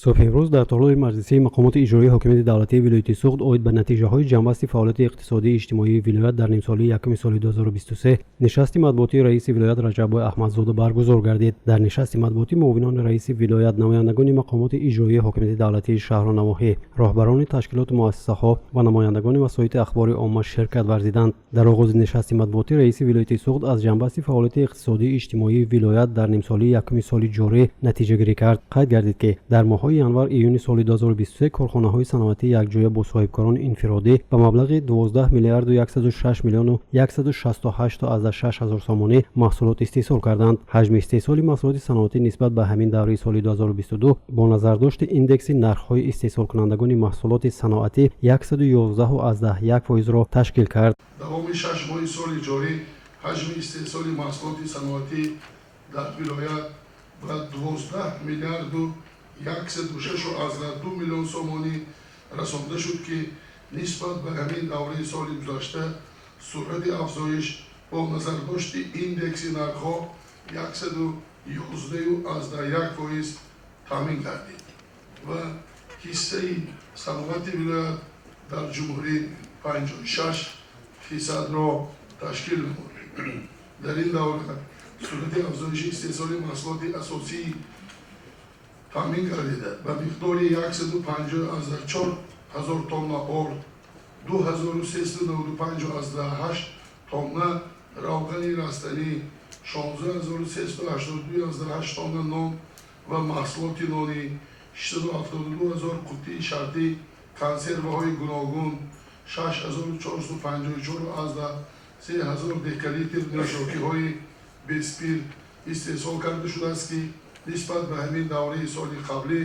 Субҳи имрӯз дар толори маҷлисии мақомоти иҷроии ҳокимияти давлатии вилояти Суғд оид ба натиҷаҳои ҷамъбасти фаъолияти иқтисодию иҷтимоии вилоят дар нимсолаи якуми соли 2023 нишасти матбуотии раиси вилоят Раҷаббой Аҳмадзода баргузор гардид. Дар нишасти матбуотӣ муовинони раиси вилоят, намояндагони мақомоти иҷроии ҳокимияти давлатии шаҳру навоҳӣ, роҳбарони ташкилоту муассисаҳо ва намояндагони васоити ахбори омма ширкат варзиданд. Дар оғози нишасти матбуотӣ раиси вилояти Суғд аз ҷамъбасти фаъолияти иқтисодию иҷтимоии вилоят дар нимсолаи якуми соли ҷорӣ натиҷагирӣ кард. Қайд гардид, ки дар моҳҳои январ июни соли 2023 корхонаҳои саноатӣ якҷоя бо соҳибкорони инфиродӣ ба маблағи 12 миллиарду 106 миллиону 168,6 ҳазор сомонӣ маҳсулот истеҳсол карданд. Ҳаҷми истеҳсоли маҳсулоти саноатӣ нисбат ба ҳамин давраи соли 2022 бо назардошти индекси нархҳои истеҳсолкунандагони маҳсулоти саноатӣ 111,1 фоизро ташкил кард. Давоми 6 моҳи соли ҷорӣ ҳаҷми истеҳсоли маҳсулоти саноатӣ дар вилоят ба 12 миллиарду 106,2 миллион сомонӣ расонда шуд, ки нисбат ба ҳамин давраи соли гузашта суръати афзоиш бо назардошти индекси нархҳо 111,1% таъмин гардид ва ҳиссаи саноати вилоят дар ҷумҳурӣ 56 фисадро ташкил намуд. Дар ин давра суръати афзоиши истеҳсоли маҳсулоти асосии таъмин гардида, ба миқдори 150,4 ҳазор тонна орд, 2395,8 тонна равғани растанӣ, 16 382,8 тонна нон ва маҳсулоти нонӣ, 672 ҳазор қуттии шартӣ консерваҳои гуногун, 6454,3 ҳазор декалитр нӯшокиҳои беспирт истеҳсол карда шудааст, ки нисбат ба ҳамин давраи соли қаблӣ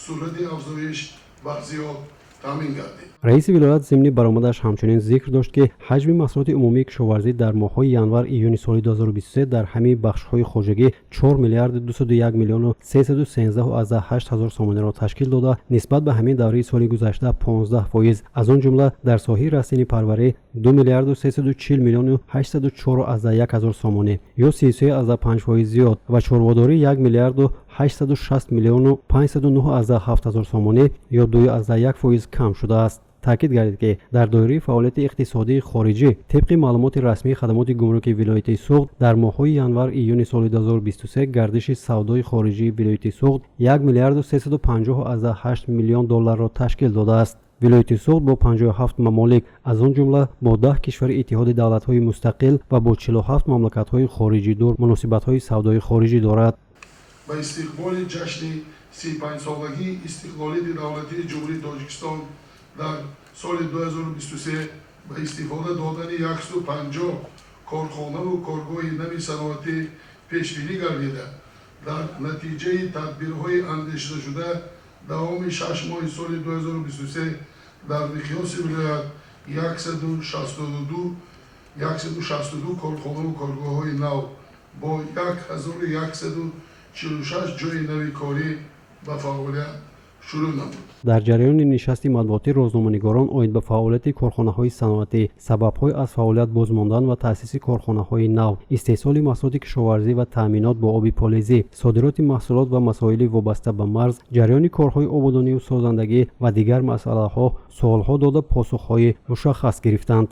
суръати афзоиш бар зиёд таъмин гардид. Раиси вилоят зимни баромадаш ҳамчунин зикр дошт, ки ҳаҷми маҳсулоти умумии кишоварзӣ дар моҳҳои январ июни соли 2023 дар ҳамаи бахшҳои хоҷагӣ 4 миллиарду 201 миллиону 313,8 ҳазор сомониро ташкил дода, нисбат ба ҳамин давраи соли гузашта 15%, аз он ҷумла дар соҳаи растанипарварӣ 2 миллиарду 340 миллиону 804,1 ҳазор сомонӣ ё 33,5% зиёд ва чорводорӣ 1 миллиарду 860 миллиону 509,7 ҳазор сомонӣ ё 2,1% кам шудааст. Таъкид гардид, ки дар доираи фаъолияти иқтисодии хориҷӣ, тибқи маълумоти расмии хадамоти гумруки вилояти Суғд, дар моҳҳои январ июни соли 2023 гардиши савдои хориҷии вилояти Суғд 1 миллиарду 350,8 миллион долларро ташкил додааст. Вилояти Суғд бо 57 мамолик, аз он ҷумла бо 10 кишвари Иттиҳоди давлатҳои мустақил ва бо 47 мамлакатҳои хориҷӣ дур муносибатҳои савдои хориҷӣ дорад. Ба истиқболи ҷашни 35-солагии истиқлолияти давлатии Ҷумҳурии Тоҷикистон дар соли 2023 ба истифода додани 150 корхонаву коргоҳи нави саноатӣ пешбинӣ гардида, дар натиҷаи тадбирҳои андешидашуда давоми 6 моҳи соли 2023 дар миқёси вилоят 162 корхонаву коргоҳҳои нав бо 1146 ҷойи нави корӣ ба фаъолият шурӯъ намуд. Дар ҷараёни нишасти матбуотӣ рӯзноманигорон оид ба фаъолияти корхонаҳои саноатӣ, сабабҳои аз фаъолият бозмондан ва таъсиси корхонаҳои нав, истеҳсоли маҳсулоти кишоварзӣ ва таъминот бо оби полезӣ, содироти маҳсулот ва масоили вобаста ба марз, ҷараёни корҳои ободонию созандагӣ ва дигар масъалаҳо суолҳо дода, посухҳои мушаххас гирифтанд.